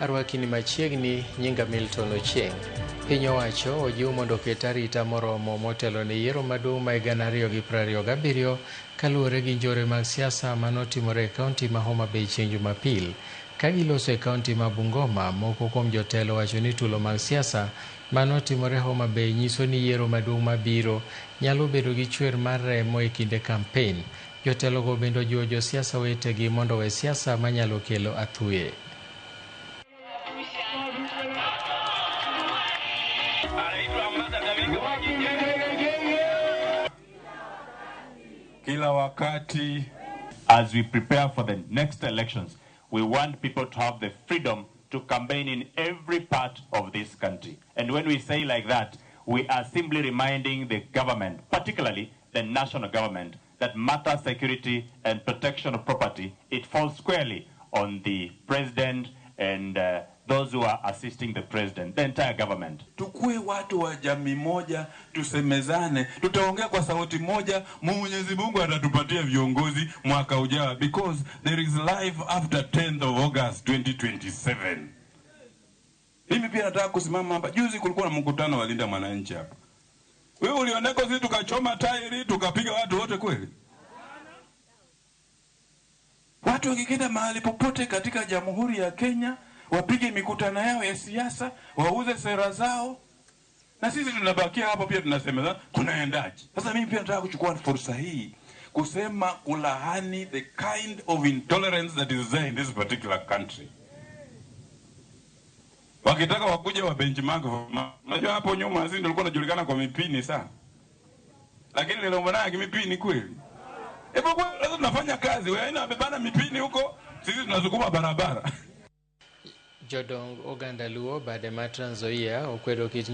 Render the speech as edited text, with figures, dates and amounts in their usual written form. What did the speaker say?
Arwaki ni machiegni nyinga Milton Ochieng. Piny owacho ojiw mondo oket arita moromo motelo ne yiero maduong' ma 2027 kaluwore gi njore mag siasa manotimore e kaunti ma Homa Bay chieng' Jumapil. Ka giloso e kaunti ma Bungoma, moko kuom jotelo wacho ni tulo mag siasa manotimore Homa Bay nyiso ni yiero maduong' mabiro nyalo bedo gi chwer mar remo e kinde kampen. Jotelogo bende ojiwo josiasa wetegi mondo owe siasa manyalo kelo athuye. Kila wakati. As we prepare for the next elections, we want people to have the freedom to campaign in every part of this country. And when we say like that, we are simply reminding the government, particularly the national government, that matter security and protection of property, it falls squarely on the president and those who are assisting the president, the entire government. Tukue watu wa jamii moja, tusemezane, tutaongea kwa sauti moja. Mwenyezi Mungu atatupatia viongozi mwaka ujao, because there is life after 10th of August 2027. Mimi pia nataka kusimama hapa. Juzi kulikuwa na mkutano wa Linda Mwananchi hapa. Wewe ulioneko sisi tukachoma tairi tukapiga watu wote kweli? Watu wakikenda mahali popote katika Jamhuri ya Kenya wapige mikutano yao ya siasa, wauze sera zao, na sisi tunabakia hapo pia tunasema kunaendaje? Sasa mimi pia nataka kuchukua fursa hii kusema kulaani the kind of intolerance that is there in this particular country. Wakitaka wakuja wa benchmark. Unajua hapo nyuma sisi ndio tulikuwa tunajulikana kwa mipini sana, lakini leo mbona mipini kweli? Hebu kwa sasa tunafanya kazi, wewe inabebana mipini huko, sisi tunasukuma barabara. Jodong oganda Luo bade ma Trans Nzoia okwedo kit